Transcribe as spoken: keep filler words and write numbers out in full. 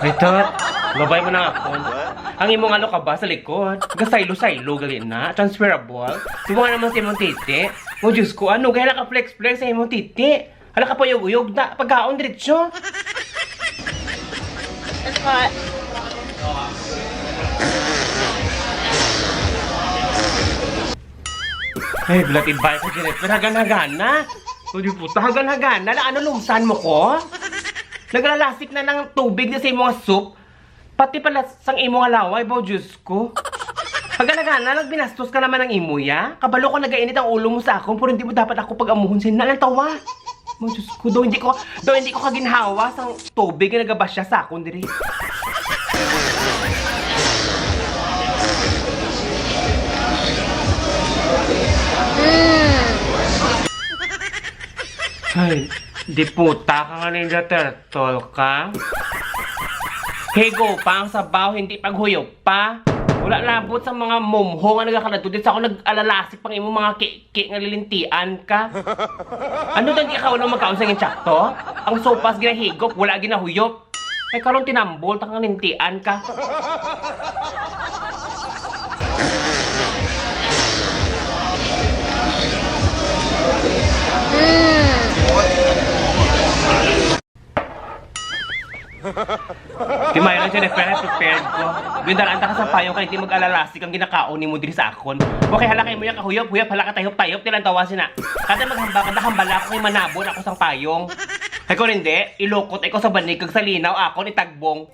Ay, tot. Labay mo na ako. Ang imong ano ka ba sa likod? Gasaylo-saylo gali na. Transferable. Subo nga naman sa imong titi. Oh, Diyos ko, ano? Kaya naka-flex-flex sa imong titi. Hala ka pa uyog-uyog na. Pagkaon diretso. That's hot. Ay, blatibay ko, Jennifer. Hagan-hagana. O, di puta, hagan-hagana. Na ano, lumsan mo ko? Naglalasik na ng tubig na sa imo nga soup. Pati pala sang imo nga laway, baw, Diyos ko. Hagan-hagana, nagbinastos ka naman ng imo, ya? Kabalo ko nagainit ang ulo mo sa akon, pero hindi mo dapat ako pag-amuhon sa hinala ng tawa. Mo, Diyos ko, daw hindi ko, daw hindi ko kaginhawa sang tubig nga nagabasya sa akon diri. Ay, di puta ka nga Ninja Turtle ka. Higo pa ang sabaw, hindi paghuyop pa. Wala labot sa mga mumho nga nagakadto dito sa ako nag-alalasik pang imong mga ki-, ki-, nga lilintian ka. Ano daw di ka ulo magkaon sa insakto? Ang sopas ginahigop, wala ginahuyop. Ay, karon tinambol, ta nga lintian ka. Timayo lang siya, prepared, prepared ko. Gindalaan ta ka sa payong kay di mag-alalasik ang ginakaon nimo diri sa akon. Okay, hala kay mo yung kahuyop-huyop, hala ka tayop-tayop, tilang tawa sina. Kada maghamba, kada hambala ako kay manabon ako sang payong. Kay kung hindi, ilukot ako sa banig kag sa linaw akon itagbong.